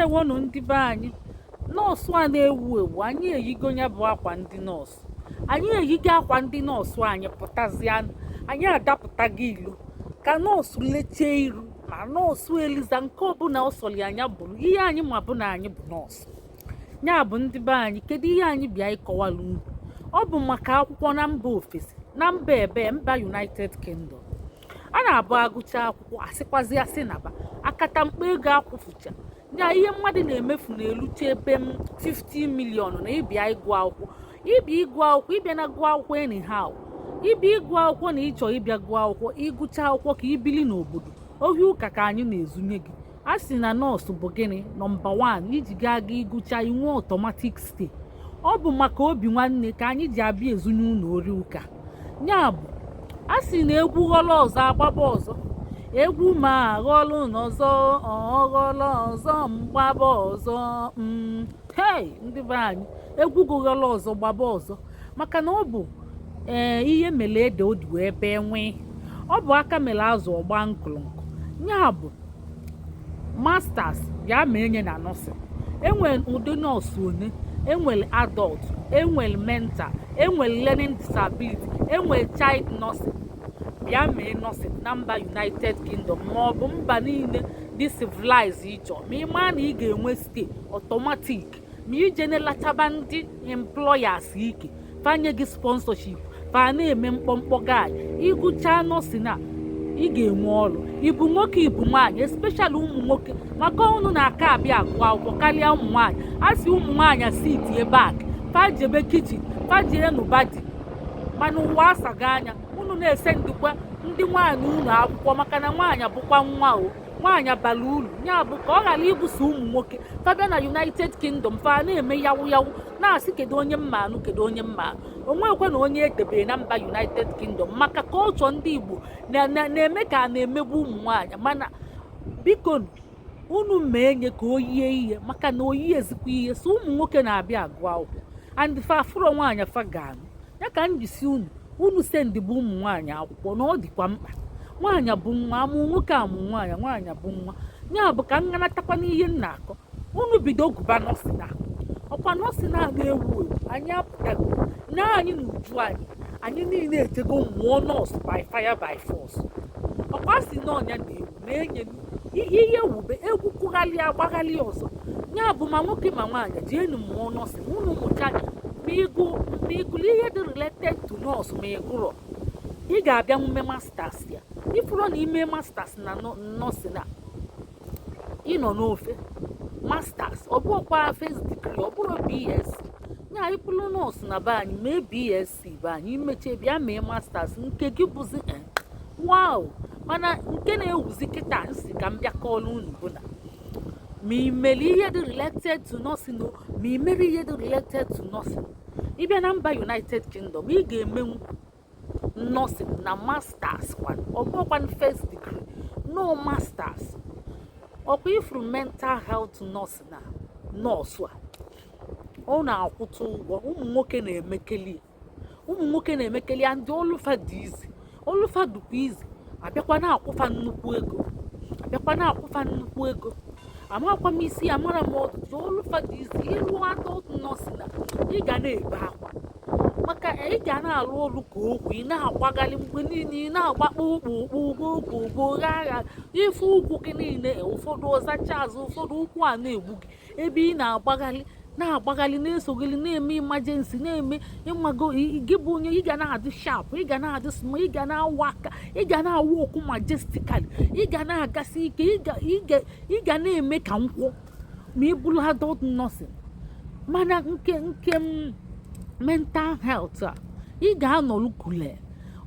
Ndewonụ ndị be anyị. Nọọsụ a na-ewu ewu, anyị eyigo ya bụ akwa ndị nọọsụ. Anyị eyigo akwa ndị nọọsụ, anyị pụtazịa, anyị adapụtago ilo ka nọọsụ lechie iru ma nọọsụ Eliza, nke ọbụla ọ sọrọ anya bụrụ. Ihe anyị ma bụ na anyị bụ nọọsụ. Ya bụ, ndị be anyị, kedu ihe anyị bịa ịkọwara unu? Ọ bụ maka akwụkwọ na mba ofesi, na mba ebe, mba United Kingdom. A na-abụ agụcha akwụkwọ, asịkwazi asị naba akata mkpa ego akwụfụcha ya. Ihe mmadụ na-emefu na-eluche ebe m 50 million na ịbịa ịgụ akwụkwọ, ịbịa ịgụ akwụkwọ, ịbịa na gụọ akwụkwọ anyhow, ịbịa ịgụ akwụkwọ na ịchọ ịbịa gụọ akwụkwọ, ịgụcha akwụkwọ ka ibili n'obodo ohi ụka ka anyị na-ezunye gị. A sị na nọọsụ bụ gịnị? Number 1 iji gaa aga ịgụcha, inwe automatic stay. Ọ bụ maka obi nwanne ka anyị ji abịa ezunye unu ori ụka. Ya bụ, a sị na egwu ghọrọ ọzọ, agbaba ọzọ, egwu ma ghọrọ n'ọzọ, ọghọrọ ọzọ, mgbaba ọzọ. Hei, ndị be anyị, egwu gụghọrọ ọzọ, gbaba ọzọ, maka na ọ bụ ee ihe mere ede o ji wee bee nwee. Ọ bụ aka mere azụ ọgba nkụlụnkụ. Ya bụ masters ya ma enye na nursing. Enwere ụdị nọọsụ one: enwere adult, enwere mental, enwere learning disability, enwere child nursing. Bịa mee nursing na mba United Kingdom ma ọ bụ mba niile dị civilized ịchọ, ma ị maa na ị ga-enwe stay automatic, ma ije nelachaba ndị employers ike fanye gị sponsorship, fa na-eme mkpọmkpọ guy. Ịgụcha nursing a, ị ga-enwe ọrụ. Ịbụ nwoke, ịbụ nwaanyị, especially ụmụ nwoke, maka unu na-aka abịa agụ akwụkwọ karịa ụmụ nwaanyị. A sị ụmụ nwaanyị sit back, fajebe kitchen, fajee nụba di. Mana ụwa asaga anya, unu na-ese ndịkwa ndị nwaanyị unu akwụkwọ, maka na nwaanyị bụkwa nwa o, nwaanyị bara uru. Ya bụ ka ọ ghara ibuso ụmụ nwoke fabịa na United Kingdom, fa na-eme yawu yawu, na-asị, "Kedu onye mma anụ? Kedu onye mma anụ?" Onwekwe na onye edebere na mba United Kingdom, maka kọlchọ ndị Igbo na-eme ka a na-emegbu ụmụ nwaanyị. Mana biko, unu mee nye ka o yie ihe, maka na oyi ezikwa ihe so ụmụ nwoke na-abịa agụ akwụkwọ and fa afụrọ nwaanyị fa ga-anụ. Ya ka m jisi unu, unu send bụ ụmụ nwaanyị akwụkwọ, na ọ dịkwa mkpa. Nwaanyị bụ nwa, amụ nwoke, amụ nwaanyị, nwaanyị bụ nwa. Ya bụ ka m ganatakwa n'ihe m na-akọ unu. Bido gụba nursing a, ọkwa nursing a na-ewu ewu. Anyị apụtago na anyị na uju anyị, anyị niile ejego mụọ nọọsụ by fire by force. Ọkwa si na ọnya na-ewu na-enye ihe ihe wube egwu kụghalịa agbaghalị ọzọ. Ya bụ, ma nwoke ma nwaanyị, jeenu mụọ nursing. Unu mụcha, ma ịgụ, ma ịgụrụ ihe dị related to nọọsụ, ma ịgụrọ, ị ga-abịa nwume masters ya. Ifuru na ime masters na nursing a, ịnọ n'ofe masters, ọ bụrụkwa first degree, ọ bụrụ BSc ya. Ịbụrụ nọọsụ na be anyị, mee BSc be anyị, imechie bịa mee masters nke gị, bụzi wow. Mana nke na-ewuzi kịta nsi ka m bịa kọọrọ unu bụ na ma ị mere ihe dị related to nursing o, ma ị mere ihe dị related to nursing, ịbịa na mba United Kingdom, ị ga-emenwu nursing na masters kwa. Ọ bụrụkwa first degree, no, masters. Ọkwa ifuru mental health nurse na nọọsụ a, ọ na-akwụta ụgwọ. Ụmụ nwoke na-emekeli ya, ụmụ nwoke na-emekeli ya. Ndị ọlụfa dị izi, ọlụfa dịkwa izi, abịakwa na-akwụfa nnukwu ego, abịakwa na-akwụfa nnukwu ego. Amakwa m isi, amara m ọdụdụ. Ọlụfa dị izi. Ịlụ adult nursing na ị ga na-ebe akwa, maka ị ga na-alụ ọrụ ka okwu, ị na-agbagharị mgbe niile, ị na-agba kpụkpụkpụ gha agha ife ụkwụ gị niile. Ụfọdụ ọzacha azụ, ụfọdụ ụkwụ a na-egbu gị ebe ị na-agbagharị, na-agbagharị, na-esogharị, na-eme emergency, na-eme ịmago gị bụ onye ị ga na-adị sharp, ị ga na-adị small, ị ga na-awa aka, ị ga na-awa okwu majestically, ị ga na-agasi ike, ị ga na-eme ka nkwụ ma ị bụrụ adult nursing. Mana nke m mental health a, ị ga-anọrụ kule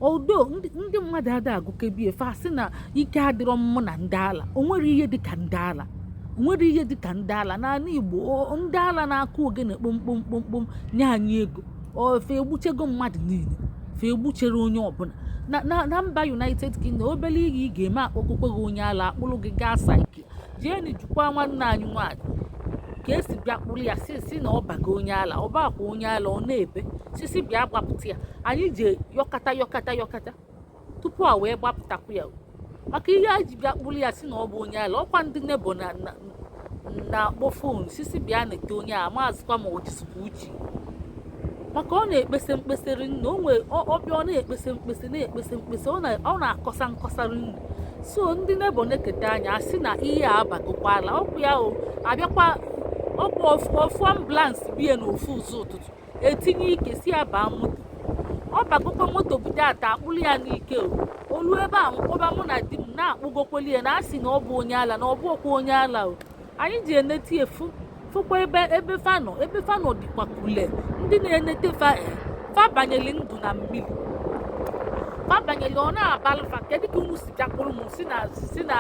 odo. Ndị mmadụ ada agụkebi efe, asị na ike adịrọ mmụ na ndị ala. O nwere ihe dịka ndị ala, o nwere ihe dịka ndị ala n'ala Igbo. Ndị ala na-akụ ogene kpomkpomkpomkpom nye anyị ego ofe, egbuchego mmadụ niile, fe egbuchere onye ọbụla na mba United Kingdom. Obere ihe ị ga-eme, akpọgokwe gị onye ala, akpụrụ gị gaa psych. Jeeni jukwa nwanne anyị nwaanyị ka esi bịa kpụrụ ya, si na ọ bago onye ala, ọ bakwa onye ala, ọ na-ebe sisi bịa gbapụta ya. Anyị ji yọkata yọkata yọkata tupu a wee gbapụtakwu ya, maka ihe a ji bịa kpụrụ ya, si na ọ bụ onye ala. Ọkwa ndị nebo na Na-akpọ phone sisi bịa nete onye a, maazịkwa ma o jisikwa uche, maka ọ na-ekpesa mkpesịrị nne. O nwee ọbịa, ọ na-ekpesa mkpesị, na-ekpesa mkpesị, ọ na-akọsa nkọsarị nne. So ndị neighbour na-ekete anya, asị na ihe a abagokwala ọkwụ ya. O abịakwa ọkwụ ofu ambulance bie n'ofu ụzọ ụtụtụ, etinye ike si ya baa moto. Ọ bagokwa moto, bido ata akpụrụ ya n'ike. O olu ebe a mkpọba mụ na di m na-akpụgokweli ya, na asị na ọ bụ onye ala, na ọ bụ ọkwa onye ala. O anyị ji eneti efu fụkwa ebe fa nọ, ebe fa nọ dịkwa kule. Ndị na-enete fa, fa banyere ndụ na mmiri, fa banyere. Ọ na-abalụ fa, kedu ka unu si bịakpụrụ m si na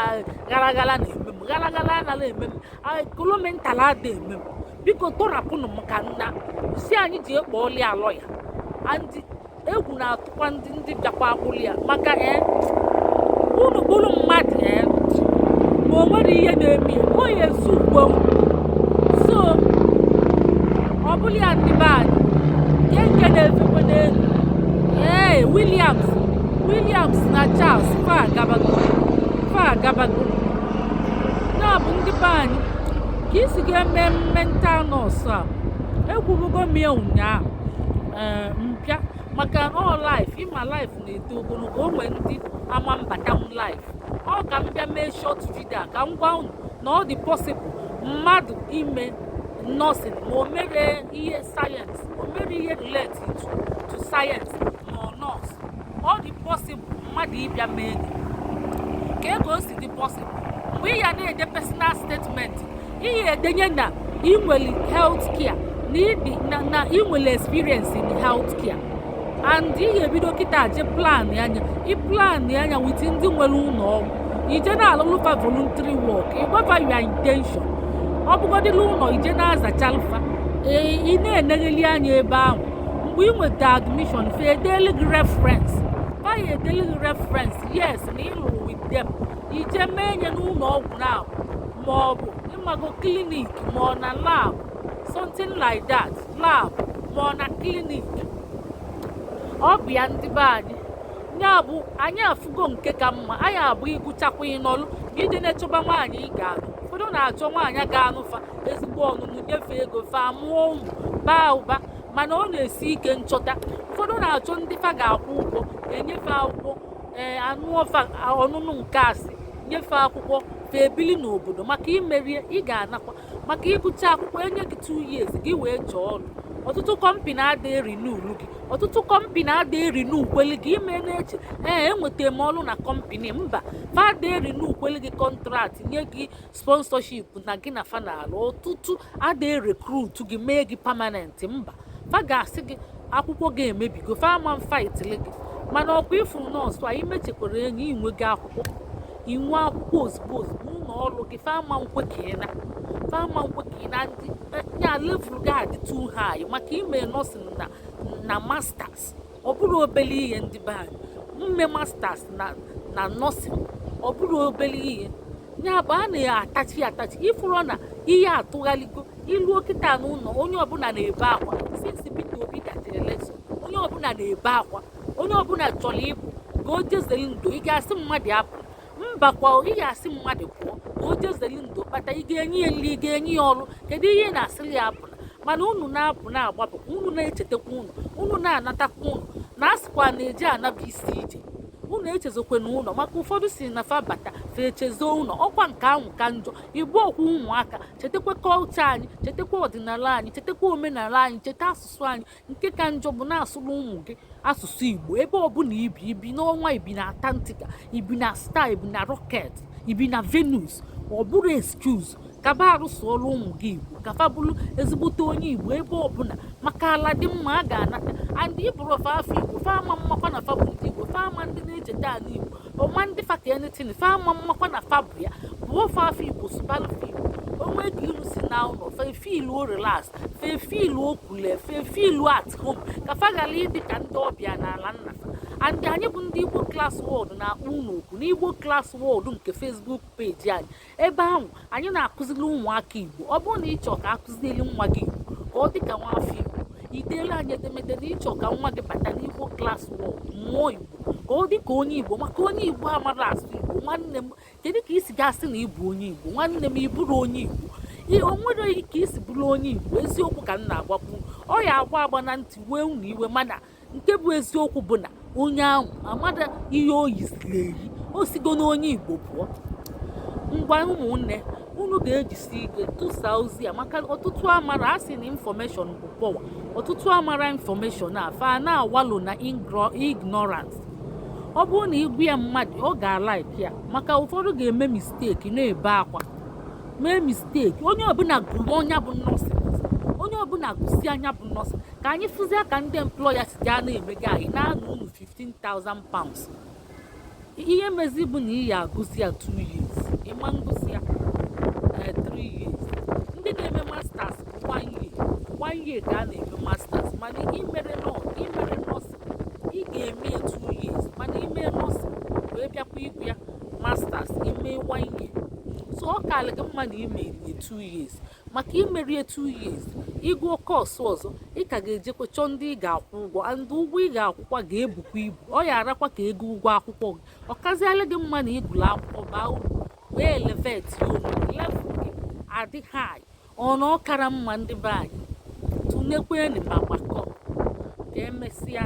gara gara na-eme m? Gara gara anaghị eme m, kolo mental ada eme m. Biko tọrapụnụ m ka nna si anyị ji ekpọọli alọ ya. Andị egwu na-atụkwa ndị bịakwa akpụrụ ya, maka unu gburu mmadụ, ma o nwere ihe na-eme ya, o ya ezu ugbo. So ọ bụrụ ya, ndị be anyị, nke na-efekwe n'elu, ee, Williams na Charles, fa agabago, fa agabago. Ya bụ, ndị be anyị, ka isi ga-eme mental nurse a, ekwubugo m ya ụnyaahụ. Ee, mpịa maka ọ life, ịma life na-eto ogologo. O nwee ndị ama mbatanwu life. Ọ ka m bịa mee short video a ka m gwa unu na ọ dị possible mmadụ ime nursing, ma o mere ihe science, o mere ihe relate to science, ma ọ nurse. Ọ dị possible mmadụ ịbịa mee gị ka ego o si dị possible. Mgbe ị ya na-ede personal statement, ị ya edenye na ị nwere health care, na ịdị na ị nwere experience in health care, and ị ga-ebido kịta je plan anya, ị plan anya with ndị nwere ụlọ ọgwụ, ije na-alụlụfa voluntary work, ịgwafa your intention. Ọ bụgodịla ụlọ ije na-azachalụfa, ee, ị na-enegheli anya ebe ahụ. Mgbe ị nweta admission, fa edeli gị reference, fa ya edeli gị reference, yes, na ị lụrụ with them. Ije mee nye n'ụlọ ọgwụ na ma ọ bụ ịmago clinic, ma ọ na lab, something like that, lab ma ọ na clinic. Ọ bụ ya, ndị be anyị, ya bụ anyị afụgo nke ka mma. Anyị abụ ịgụchakwa ịnọlụ ije na-echọba nwaanyị ị ga-anụ. Ụfọdụ na-achọ nwaanyị ga-anụ fa ezigbo ọnụnụ, nyefee ego, fa mụọ ụmụ, baa ụba, mana ọ na-esi ike nchọta. Ụfọdụ na-achọ ndị fa ga-akwụ ụgwọ, enyefe akwụkwọ, ee, anụọ fa ọnụnụ nke asị nyefe akwụkwọ, fa ebili n'obodo. Maka imerie, ị ga-anakwa maka ịgụcha akwụkwọ, enye gị 2 years gị wee chọọ ọrụ. Ọtụtụ company ada e-renew-lu gị, ọtụtụ company ada e-renew kweli gị. Ime na-eche, ee, enweta m ọrụ na company mba, fada e-renew kweli gị contract, nye gị sponsorship na gị na fa na-alụ. Ọtụtụ ada e-recruit gị mee gị permanent, mba. Fa ga-asị gị akwụkwọ gị emebigo, fa ama fightili gị. Mana ọkwa ịfụ nọọsụ a, imechekwara enyi inwe gị akwụkwọ, inwe akwụkwọ ozugbo ozugbo, ụlọ ọrụ gị fama nkwe ka ị na, fama nkwe ka ị na ndị nya level gị adị too high maka ime nursing na masters. Ọ bụrụ obele ihe, ndị be anyị, mme masters na nursing, ọ bụrụ obele ihe. Ya bụ, a na-atachi atachi ifuru na ihe atụghaligo iluo kịta n'ụlọ. Onye ọbụla na-ebe akwa since Peter Obi dachara election. Onye ọbụla na-ebe akwa, onye ọbụla chọrọ ịpụ ka o jezeli ndo. Ị ga-asị mmadụ apụ? Mbakwa. Ị ga-asị mmadụ pụọ ka o jezeli ndo kpata? Ị ga-enye ya nri? Ị ga-enye ya ọrụ? Kedu ihe ị na-asịrị ya apụla? Mana unu na-apụ na-agbapụkwa, unu na-echetakwa unu, unu na-anatakwa, unu na-asịkwa na-eje anaba isi ije. Unu echezokwana ụlọ, maka ụfọdụ si na fa bata, fa echezo ụlọ. Ọkwa nke ahụ ka njọ. Igbu ọkwa ụmụaka, chetakwa kọlchọ anyị, chetakwa ọdịnala anyị, chetakwa omenala anyị, cheta asụsụ anyị. Nke ka njọ bụ na-asụrụ ụmụ gị asụsụ Igbo ebe ọbụla ibi. Ibi n'ọnwa, ibi na Antarctica, ibi na star, ibi na rocket, ibi na Venus, ọ bụrụ excuse. Kaba arụ sụọrọ ụmụ gị Igbo, ka fa bụrụ ezigbote onye Igbo ebe ọbụla, maka ala dị mma a ga-anata. And ịbụrụ fa afọ Igbo, fa ama mmakwa na fa bụ ndị Igbo, fa ama ndị na-echeta ala Igbo ọma, ndị fa ka anything, fa ama mmakwa na fa bụ ya. Bụọ fa afọ Igbo, sụbalụ fa Igbo. Onwe ka ilu si na ụlọ, fa feeluo relax, fa feeluo cool, fa feeluo at home, ka fa ghara ịdị ka ndị ọbịa n'ala nna fa. And anyị bụ ndị Igbo Class World na-akpọ unu oku n'Igbo Class World nke Facebook page anyị. Ebe ahụ anyị na-akụziri ụmụaka Igbo. Ọ bụrụ na ị chọọ ka akụzieli nwa gị Igbo ka ọ dị ka nwa afọ Igbo, ideelu anyị edemede na ịchọ ka nwa gị bata n'Igbo Class World mụọ Igbo ka ọ dị ka onye Igbo. Maka onye Igbo amara asụ Igbo, nwanne m, kedu ka isi gasị na ịbụ onye Igbo? Nwanne m, ịbụrụ onye Igbo. O nwere ike isi bụrụ onye Igbo. Eziokwu ka m na-agwakwu. Ọ ya agba agba na ntị wee unu iwe, mana nke bụ eziokwu bụ na onye ahụ amada ihe o yiziri eyi, o sigo n'onye Igbo pụọ. Ngwa, ụmụnne, unu ga-ejisi ike tụsaa ozi a, maka ọtụtụ amara a sị na information bụ power. Ọtụtụ amara information a fa na-awalo na ignorance. Ọ bụrụ na ịgwa ya mmadụ, ọ ga-alike ya, maka ụfọdụ ga-eme mistake na-ebe akwa, mee mistake. Onye ọbụla gụrụ ọnya bụ nursing, onye ọbụla gụsi anya bụ nursing, ka anyị fụzie ka ndị employer si gaa na-emega anyị na-anụ unu £15,000. Ihe mezi bụ na ị ya agụsi ya 2 years, ịma ngụsi ya 3 years. Ndị na-eme masters bụ 1 year, 1 year ka a na-eme masters. Mana imere imere nursing, ị ga-eme ya 2 years. Mana ime nursing wee bịakwa igwu ya masters, ime 1 year. So ọ kalị gị mma na ime ya 2 years, maka imerie 2 years, ịgụọ course ọzọ, ị ka ga-ejekwa chọọ ndị ị ga-akwụ ụgwọ, and ụgwọ ị ga-akwụkwa ga-ebukwa ibu. Ọ ya arakwa ka ego ụgwọ akwụkwọ gị. Ọ kaziala gị mma na ịgụrụ akwụkwọ baa uru wee elevate ya onwe gị, level gị adị high. Ọ na ọ kara mma. Ndị be anyị, tụnekwenụ ma gbakọ. Ka emesịa.